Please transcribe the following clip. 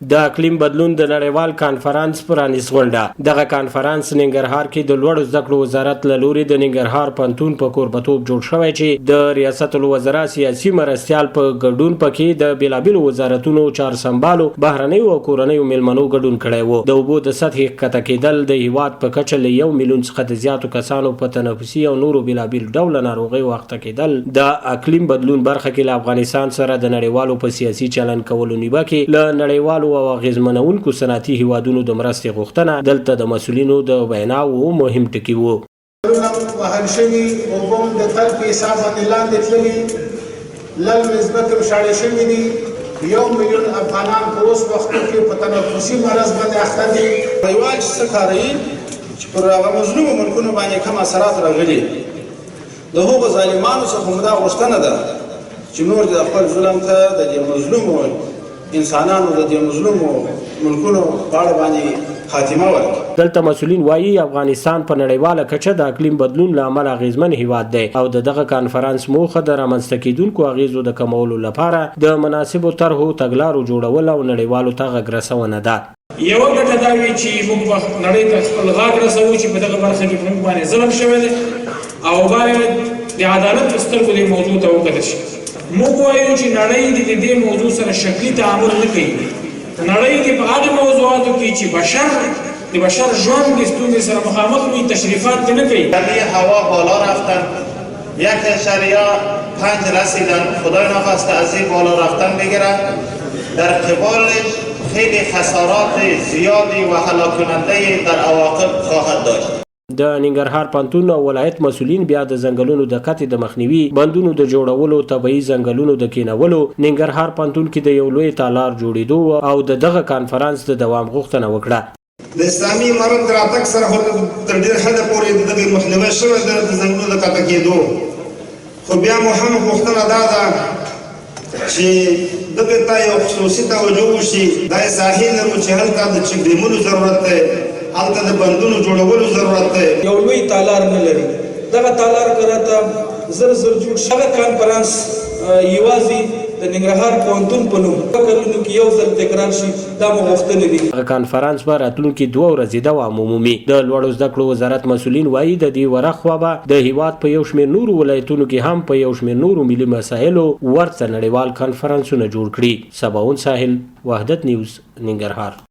د اقلیم بدلون د نړیوال کانفرنس پرانیست غونډه. دغه کانفرنس ننګرهار کې د لوړو زده کړو وزارت له لوري د ننګرهار پوهنتون په کوربتوب جوړ شوی، چې د ریاست الوزرا سیاسي مرستیال په ګډون پکې د بېلابېلو وزارتونو چارسمبالو، بهرنیو او کورنیو میلمنو ګډون کړی وو. د اوبو د سطحې ښکته کېدل، د هیواد په کچه له 1 میلیون څخه د زیاتو کسانو په تنفسي او نورو بېلابېلو ډوله ناروغیو اخته کېدل، د اقلیم بدلون برخه کې له افغانستان سره د نړیوالو په سیاسي چلن کولو نیوکې، له نړیوالو او اغیزمنونکو صنعتي هیوادونو د مرستې غوښتنه دلته د مسولینو د ویناوو مهم ټکي وو. وهل شوي، اوبه هم د تل په حساب باندې لاندې تللي، للمې ځمکې هم شاړې شوي دي. 1 میلیون افغانان په اوس وخت کې په تنفسي مرض باندې اخته دي. نړیوال چې څه کاروي، چې پر هغه مظلومو ملکونو باندې کوم اثرات راغلي، د هغو ظالمانو څخه مو دا غوښتنه ده چې نور د خپل ظلم ته د دې مظلومو انسانانو، د دې مظلومو ملکونو په اړه باندې خاتمه ورکړي. دلته مسولین وایي، افغانستان په نړیواله کچه د اقلیم بدلون له امله اغیزمن هیواد دی او د دغه کانفرنس موخه د رامنځته کیدونکو اغیزو د کمولو لپاره د مناسبو طرحو، تګلارو جوړول او نړیوالو ته غږ رسونه ده. یوه ګټه دا وي چې موږ به نړۍ ته خپل غږ رسوو چې په دغه برخه کې موږ باندې ظلم شوی دی او باید د عدالت په سترګو دې موضوع ته وکتل شي. موږ وایو چې نړۍ دې د دې موضوع سره شکلي تعامل نه کوي. نړۍ دې په هغه موضوعاتو کې چې د بشر ژوند د ستونزې سره مخامخ وي، تشریفات دې نه کوي. دمای هوا بالا رفتن، 1.5 رسیدن. خدای نخواسته از این بالا رفتن بگیره، در قبالش خیلی خسارات زیادی و هلاک کننده در عواقب خواهد داشت. د ننګرهار پوهنتون او ولایت مسولین بیا د ځنګلونو د قطع د مخنیوي، بندونو د جوړولو، طبیعي ځنګلونو د کینولو، ننګرهار پوهنتون کې د یو لوی تالار جوړېدو او د دغه کانفرنس د دوام غوښتنه وکړه. د اسلامي امارت د راتګ سره خو تر ډېر حده پورې د دغې مخنیوی شوی دی، د ځنګلونو د قطع کېدو، خو بیا مو هم غوښتنه دا ده چې دغه ته یو خصوصي توجه وشي. دا ساحې لرو چې هلته د چک ډیمونو ضرورت دی، هلته د بندونو جوړولو ضرورت دی. یو لوی تالار نه لري. دغه تالار که راته زر زر جوړ شي، دغه کانفرنس یوازې د ننګرهار پوهنتون په نوم په کلونو کې یو ځل تکرار شي، دا مو غوښتنې دي. دغه کانفرنس به راتلونکي 2 ورځې دوام ومومي. د لوړو زده کړو وزارت مسولین وایي، د دې ورخوا به د هیواد په یو شمېر نورو ولایتونو کې هم په یو شمېر نورو ملي مسایلو ورته نړیوال کانفرنسونه جوړ کړي. سباون ساحل، وحدت نیوز، ننګرهار.